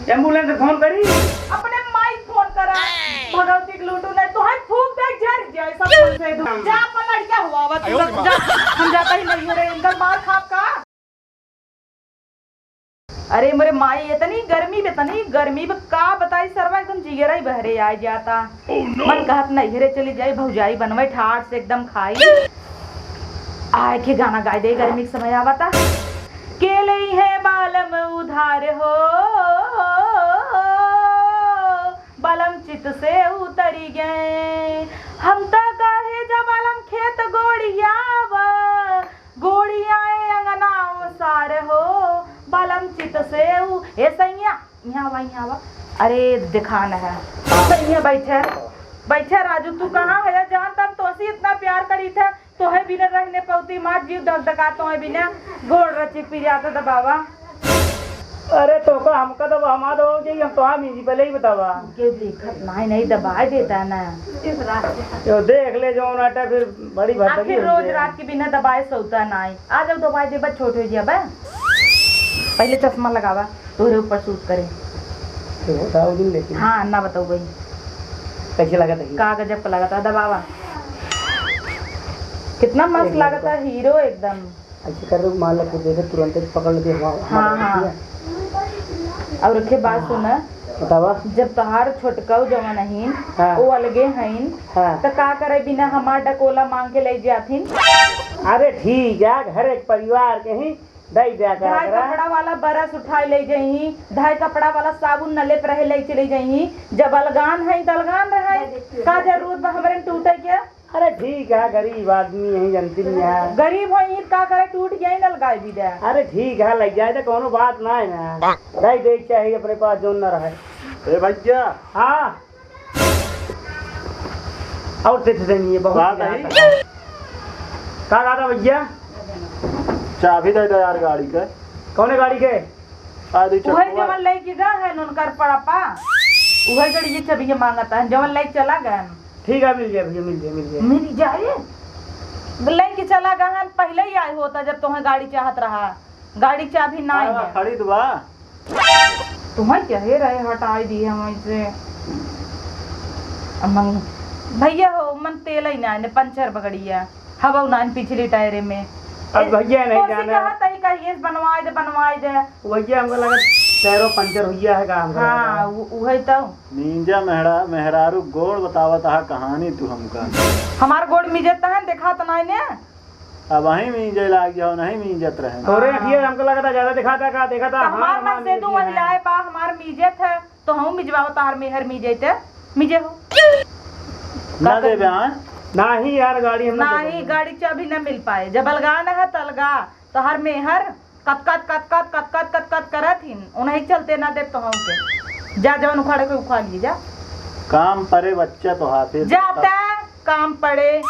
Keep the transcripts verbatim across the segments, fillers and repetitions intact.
एम्बुलेंस फोन करी? अपने माई फोन करा। भगवती के लूटू नहीं तो है, फूक दे, झर जाए सब कुछ से दूर। जा अपन लड़का हुआ, आवा तू जा। हम जाता ही नहीं है रे, इनका मार खाब का। अरे मोरे माई, इतनी गर्मी बे, इतनी गर्मी बे, का बताई सरवा, एकदम जियरा ही बहरे आ जाता। मन कहत नैहरे चली जाई, भौजाई बनवे ठाट से एकदम खाई। आए के गाना गाई दे, गर्मी के समय आवता। के लई है बालम उधार हो, बालम चित से उतरी गए। हम तो कहे जा बालम खेत गोड़ियावा, गोड़ियाए अंगना ओसार हो, बालम चित से उ-, ए सैया, यहाँ आवा, यहाँ आवा। अरे, देखा न है। सैया, बैठे, बैठे राजू, तू कहाँ है? जान, तम तोसी इतना प्यार करी थे, तोहे बिना रह न पउती, मार जीव धक धका, तोहे बिना गोड़ रची पिरियात दबावा। अरे, तोका हमका दबा, हमार हो जाई, हम तोहा मिली, पहले ही बतावा। के देखत नाई, नहीं दबाए देता ना। यो देख ले, जौन आटा फिर बड़ी भतरी आखिर हो रोज गया। रात के बिना दबाए सोता नाई। आ जाओ, दबाए दे, बस छोट हो गया बा। पहले चश्मा लगावा, तोहरे ऊपर सूट करे। तो बताओ दिन लेकिन। हाँ, ना बताओ भाई। कैसे लगा था? का गजब का लगा था, दबावा। कितना मस्त एक मिनट लगा था, हीरो एकदम। ऐसे कर दो, मान लो, देखे तुरंत ही पकड़ लेते हैं, हाँ, हाँ, हाँ। ठीक है? और रखे बात सुना, बतावा। जब तोहार छोटकऊ जवन हईन, हाँ। वो अलगे हईन, हाँ। त का करे बिना हमार डकोला मांग के ले जाथिन? अरे ठीक है, घर एक परिवार के ही दई द्या करा ढाई करा। कपड़ा वाला बरस उठाए ले जइही, ढाई कपड़ा वाला साबुन नले पर रहे ले चले जइही। जब अलगान है त अलगान रहे, का जरूरत बा हमरे टूटे के? अरे ठीक है, गरीब आदमी है, जनती नहीं है। गरीब है, ईंट का करे, टूट गया ही नल गाय भी दे। अरे ठीक है, लग जाए तो कोनो बात ना है ना। दई दे चाहे अपने पास जोन न रहे। ए भैया। हाँ। और दे दे नहीं है, बहुत बात ज्यादा है। का कहा था भैया? चाबी दे दे यार गाड़ी के। कौने गाड़ी के? आ दे उहे चप्पल। जवन लेके गए हैं उनकर पड़पा, उहे गड़िए चबिए मांगता है, जवन लेके चला गए हैं। ठीक है, मिल जाए भैया, मिल जाए, मिल जाए। मिल जाए? लेके चला गए हैं, पहले ही आए होता जब तुम्हें गाड़ी चाहत रहा। गाड़ी चाबी ना हाँ, है। खरीद बा। तुम्हें कहे रहे हटाई दी हम ऐसे। अमन, भैया हो, मन तेल ही ना है, पंचर बगड़िया। हवा उनान पिछली टायरे में। अब ए, भैया नहीं कोसी जाने। कहा तई कहिए से बनवाए दे, बनवाए दे। भैया हमको लगा टायरो पंचर हुआ है का हमको हाँ, लगा। उ-, उहे तो। मींजा मेहरा-, मेहरारू गोड़ बतावत हा कहानी तू हमका। हमार गोड़ मिजत है, देखा तो नहीं ने। अब वहीं मींजे लाग जाओ, नहीं मींजत रहे। तोरे हाँ। अखिया हमको लगा था ज्यादा देखा था का, देखा था तो हमार हमार मन से मीजत तू है। वही लाए पा, हमार मीजत है। तो हम मिजवाओ, तार मेहर मिजे ते मिजे हो। ना का देबे, करी? हाँ? नाही यार, गाड़ी हम ना नाही, देबे। गाड़ी चाबी ना मिल पाए। जब अलगा ना है, तलगा, तोहार मेहर कत, कत, कत, कत, कत, कत, कत, कत करत हिन। उन्हीं चलते ना देब तो हम के। जा, जवन उखाड़े के उखाड़ लिए, जा। काम परे बच्चा तो हाथे जाता। काम पड़े,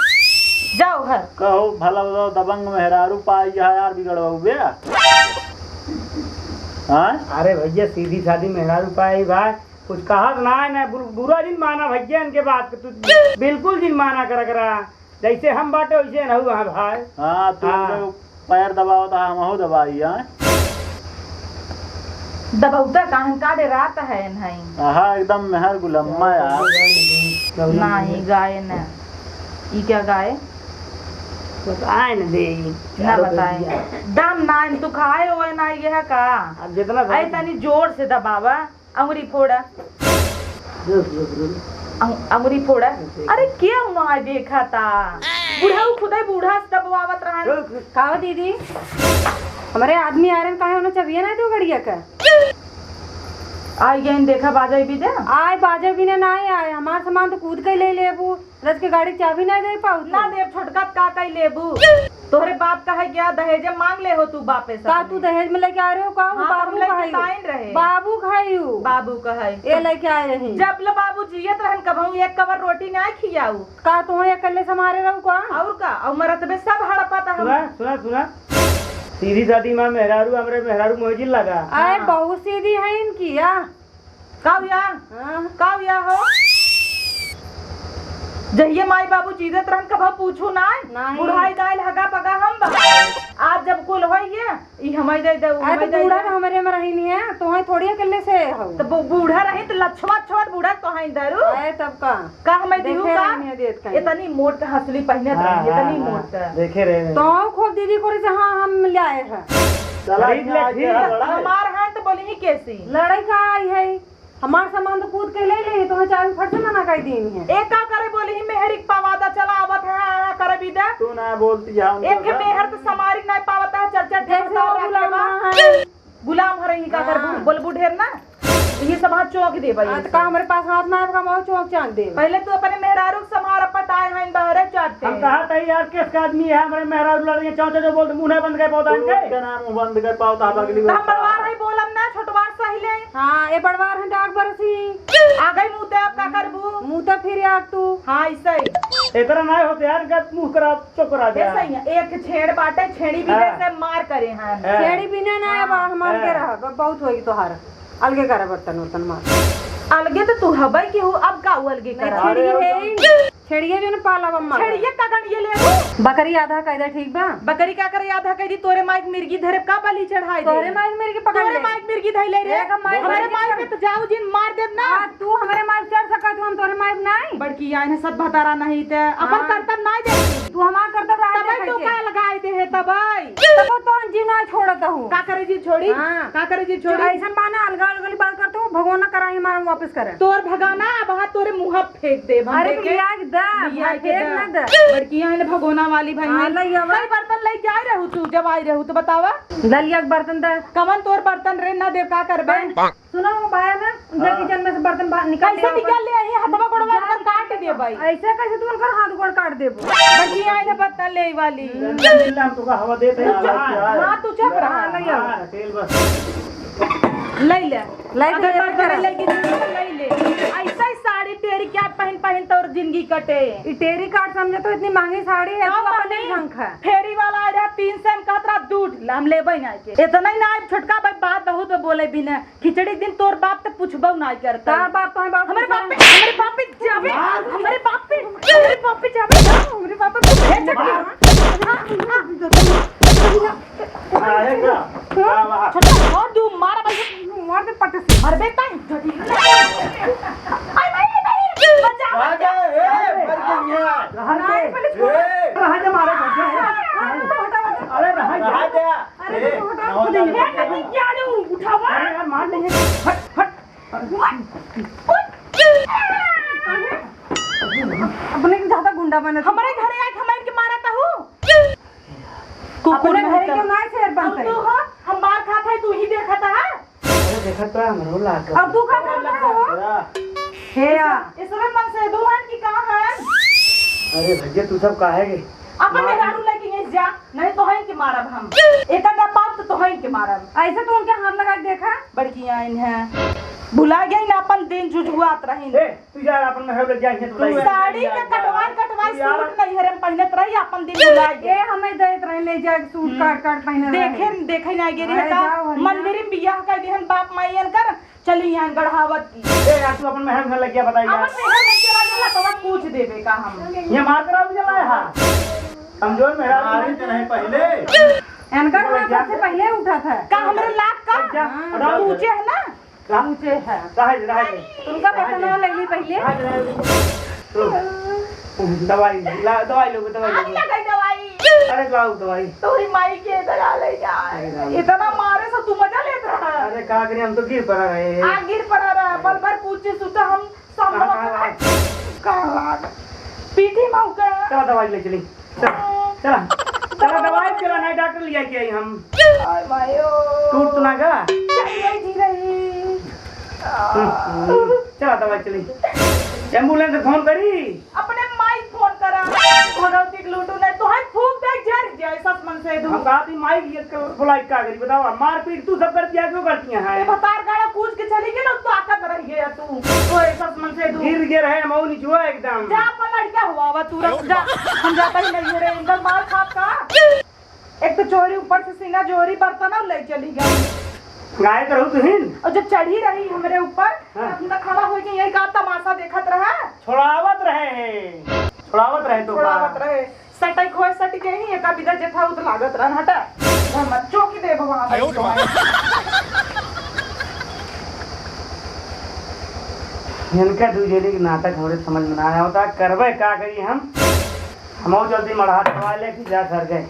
जाओ घर। कहो भला बताओ, दबंग मेहरारू पाई है यार, बिगड़वाऊ बे। हाँ? अरे भैया, सीधी सादी मेहरारू पाई भाई, कुछ कहा तो ना है ना, बुर-, बुरा जिन माना भैया इनके बात के, तू बिल्कुल जिन माना करा करा, जैसे हम बाटे वैसे रहू वहाँ भाई। हाँ, तू हाँ। लोग पैर दबावत हा, हमहू दबाई, हाँ? दबौता काहन का डे रात है नहीं? आहा, एकदम मेहर गुलम्मा यार। नाही, गाय न। ई क्या गाय? बताए न दे। ना बताए। दम ना, तू खाए होए ना, ये है का? अब जितना ऐ तनी जोर से दबावा। अंगुरी फोड़ा। रुक, रुक, रुक। अंग-, अंगुरी फोड़ा। रुक, रुक। अरे, के उहाँ देखा था? बुढ़ऊ खुदे बूढ़ा से दबवावत रहन। रुक, रुक। का हो दीदी? हमरे आदमी आ रहन, काहे उन्हें चबिया ना दो गड़िया का? आई गइन, देखा, बाजा भी दे। आए, बाजा भी ना, ना आए, आए। हमार सामान तो कूद के ले लेबू। रच के गाड़ी चाबी ना दे पाऊ तू? ना देब, छोटका का कई लेबू? तोहरे बाप कहे गया दहेज मांग ले हो तू बापे से का अपने। तू दहेज में लेके आ रहे हो का? हाँ, बाबू हम लेके कहायु। ताइन रहे। बाबू कहायु। बाबू कहे। ये लेके आए रही। जब ले बाबू जियत रहन कबहू एक कवर रोटी ना खियाऊ। का तू अकेले समारे रहू का? और का? और मरत में सब हड़पा था हम। सुना, सुना, सुना। सीधी सादी माँ मेहरारू, हमरे मेहरारू मोहजिल लगा। आए, हाँ। बहुत सीधी है इनकी, या? काऊ या? हाँ। काऊ या हो? जहिये माई बाबू जीवित रहन, कभो पूछू नाय। नाहीं। बुढ़ाई दाइल हगा पगा हम बा। आज जब कुल होइए, ई हमाई दे दे, उ अरे, हमाई तो दे बूढ़ा दे। तो हमरे में रही नहीं है, तो वहीं थोड़ी अकेले से हो। तो बू-, बूढ़ा रही तो लछवा छोट बूढ़ा तो हैं दरू। अरे, तब का? का हमाई दिहू देखे का? रहनी है देत का। इतनी मोट का हसुली पहने हाँ, रही, हाँ, इतनी हाँ। मोट का। देखे रहे। तो खूब दीदी को रही से, हाँ, हम ले आए हैं। चला, खरीद ले, इतना ठीक। आगे बढ़ा है। हमार हाथ तो बोली ही कैसी? लड़ाई का आई है? हमार सामान तो कूद के ले ले, तो चाबी फट से मना कर दी है। ए का करे बोली ही, मेहर एक पवादा चला आवत है, आया करे बिदा। तू ना बोलती है, उनको एक का? मेहर तो समारी नहीं पावत है, चल चल जैसे ढेर वो सारा गुलाम रखे बा। है। गुलाम हरे ही का हाँ। करबू, बोलबू ढेर ना। ये सब हाथ चौंक दे भाई हाँ, तो इनसे। का हमरे पास हाथ ना है, का मऊ चौंक चांद दे। पहले तू अपने मेहरारू के संभार, अपन आए हैं बाहर चाटते। हम कहा था यार, किस का आदमी है, हमरे मेहरारू लड़ रही है, चौंक चौंक बोलते, मुंह नहीं बंद कर पावता तू इनके। क्या नाम मुंह बंद कर पावता, अब अगली तो बार हम बड़वार है, बोलम ना, छोटवार सही ले। हाँ, ये बड़वार है, डाक बरसी। आ गई मुंह ते, अब का करबू? मुंह ते फिर आग तू। हाँ, ऐसे ही। इतना नहीं होते यार, गत मुंह करा, चुप करा दे। ऐसे ही है, एक छेड़ बाटे, छेड़ी भी हाँ। जैसे मार करे हैं। हाँ। छेड़ी बिना ना अब हाँ। हमार के हाँ। रह, ब-, बहुत होगी तोहार। अलगे करे बर्तन उर्तन मार। अलगे तो तू हबे की हो, अब का उ अलगे नहीं, करा? छेड़िए अरे, है ही। छेड़िए जो न पाला बा मार। छेड़िए का गन ये ले हो? बकरी आधा कह दे, ठीक बा? बकरी का करे आधा कह दी, तोरे माइक मिर्गी धरे का बलि चढ़ाई दे? तोरे माइक मिर्गी पकड़ तोरे ले। माइक मिर्गी धई ले रे। एक माइक हमरे मिर्गी माइक पकड़। में तो जाऊ जिन मार देब ना। आ, तू हमरे माइक चढ़ सकत हो, हम तोरे माइक नहीं। बड़की आइन है, सत भतारा नहीं ते अपन हाँ। करतब नहीं दे। तू हमार करतब रहा तबे दे तो करके। का लगाई दे है तबे। तब तो हम जी ना छोड़त हूँ। का करे जी छोड़ी? हाँ। का करे जी जो छोड़ी? ऐसन बा ना, अलगा अलगा बात करत हूँ, भगवान ना कराई हमारा वापस करे। तोर भगाना, अब हाथ तोरे मुँह फेंक दे, हम अरे देखे। लिया के दा, लिया के फेंक दा। ना दा। बड़किया है ना भगोना वाली भाई हाँ, है। लई आवा। कई बर्तन लेके आए रहू तू, जब आई रहू तो बतावा। दलिया के बर्तन दा। कवन तोर बर्तन रे, ना देव का करबे? सुनो, वो बाया ना, उनका हाँ। किचन में से बर्तन बाहर निकाल कैसे ले निकाल ले आई, हथवा गोड़वा जा, कर काट दे भाई। ऐसे कैसे तू उनकर हाथ गोड़ काट देबो? बड़किया है ना बर्तन ले वाली। हम्म। हम तो का हवा देते हैं। हाँ, तू चुप रहा। हाँ, लई आवा। हाँ, तेल बस। लई ले। लई ले, अगर लई ले। बर्तन लेके लई ले। ऐसा ही साड़ी टेरी क्या पहन पहन तोर जिंदगी कटे। ई टेरी काट समझे तो इतनी महंगी साड़ी है, तू अपने ढंग है। फेरी वाला आ रहा तीन सौ में कहत रहा दूध, हम लेबे ना के। इतना ही ना, छोटका भाई बात बहुत बोले बिना। खिचड़ी दिन तोर बाप ते पूछबो ना करता। का बाप तो है बाप हमरे बाप पे, हमरे बाप पे जाबे, हमरे बाप पे, हमरे बाप पे जाबे, हमरे बाप पे। हे छोटका। हाँ, हाँ। काहे का? का बा? छोटा, और दू मारा भाई। मार दे पट्टे से। मरबे ताई। आई भाई, आई भाई, बचा, कहाँ बचा। गए? ए, मर गई है। रहा दे। नहीं, पहले छोड़। ए। रहा दे, मारे घर के। हाँ, हाँ, हटा, हटा। अरे, रहा दे। रहा दे। अरे, ए, तू हटा, नौ खुद ही हजार है। रुपया। नहीं, क्या रे, उठावा? अरे यार, मार नहीं है। हट, हट। अपने के ज्यादा गुंडा बनत। हमारे घरे आके हमारे के मारत हूँ। कुकुर अपने नहीं घरे कर। क्यों ना शेर बनते? अब तू हो, हम मार खात है, तू ही देखत है। अरे देखत तो हमरो लाग अब तू का करत हो? हे या। इसमें मन से दुल्हन की कहाँ है? अरे भैया, तू सब काहे के अपन मार मेहरारू लेके यहीं जा, नहीं तो है कि मारब हम। एक अंडा पाप तो, तो है कि मारब। ऐसे तो उनके हाथ लगा के देखा। बड़की आइन है, भुला गई ना अपन दिन जुझुआत रही। ए, तू जा, अपन में हबले जाए, तू तू साड़ी के कटवाई, कटवाई तू यार सूट नहीं हरम पहनत रही, अपन दिन भुला गए। ए, हमें देत रहे, ले जाए सूट हम्म। काट, काट पहने रहे। देखे, देखे ना गिरी अरे है का? जाओ, हरिया। मंदिर में बियाह कर दिहन बाप माई अनकर, चली यहाँ गढ़ावत की। ए, यार, तू अपन मेहर घर लग गया, बताइए अपन यार। मेहर घर चला गया, तो पूछ देबे का हम? ये मार कर आप चला है, हाँ। कमजोर मेहर मारे तो नहीं पहले। एनकर वो माँ क्या? सबसे पहले उठा था। का हमरे लाग का? क्या? हाँ। हटाओ। पूछे है ना? रहा-, ऊंचे है। रहा दे, रहा दे। तुमका रहा दे। बर्तनवा ले ली पहले। रहा दे, रहा दे। दवाई, ला, दवाई लो, दवाई लो। हम ना गई दवाई। अरे, लाओ दवाई। तोरी माई के दवा ले जा। अरे, राम। इतना मारे से तू मजा लेत रहा। अरे, का करी, हम तो गिर पड़ा रहे। आ, गिर पड़ा रहा। बल भर कूचे सुता हम सामने कहाँ, कहाँ, कहाँ? कहाँ? पीठी माऊ का। चला, दवाई ले चली। चला, चला, चला, दवाई चला, नहीं डॉक्टर लिया के आई हम। हाय मायो। टूट तो ना गा? चल रही जी रही। हम्म, हम्म। चला, दवाई चली। एम्बुलेंस फोन करी। अपने माई फोन करा। भगवती के लूटू नहीं, तो है फूक दे, जर जाए, सस मन से दू। हम कहा थी माई ये बुलाई का करी, बताओ, मारपीट तू सब करती है, क्यों करती हैं? ये बतार गाड़ा कूच के चली गई ना, तो आकत रह गया तू। तो ऐसा मन से दू। गिर गिर है, मऊ निचुआ एकदम। जा अपन लड़का हुआ, हुआ तू रख, जा। हम जाता ही नहीं रे, इनका मार खात का। एक तो चोरी ऊपर से सीना जोरी बर्तन और ले चली गई। गाय तो रहू तुहिन। और जब चढ़ी रही हमरे ऊपर, हाँ। अपना खड़ा होके यही का तमाशा देखत रहा। छोड़ावत रहे है, छोड़ावत रहे तो छोड़ावत रहे। सटक होए सटके ही एका बिदा जेठा उत लागत रहन। हटा, घर मत चौकी देब वहाँ पे। इनका दू जने के नाटक हमरे समझ में ना आवता, करबे का करी हम? हमहू जल्दी मढ़ा दवा ले कि जा सर गए।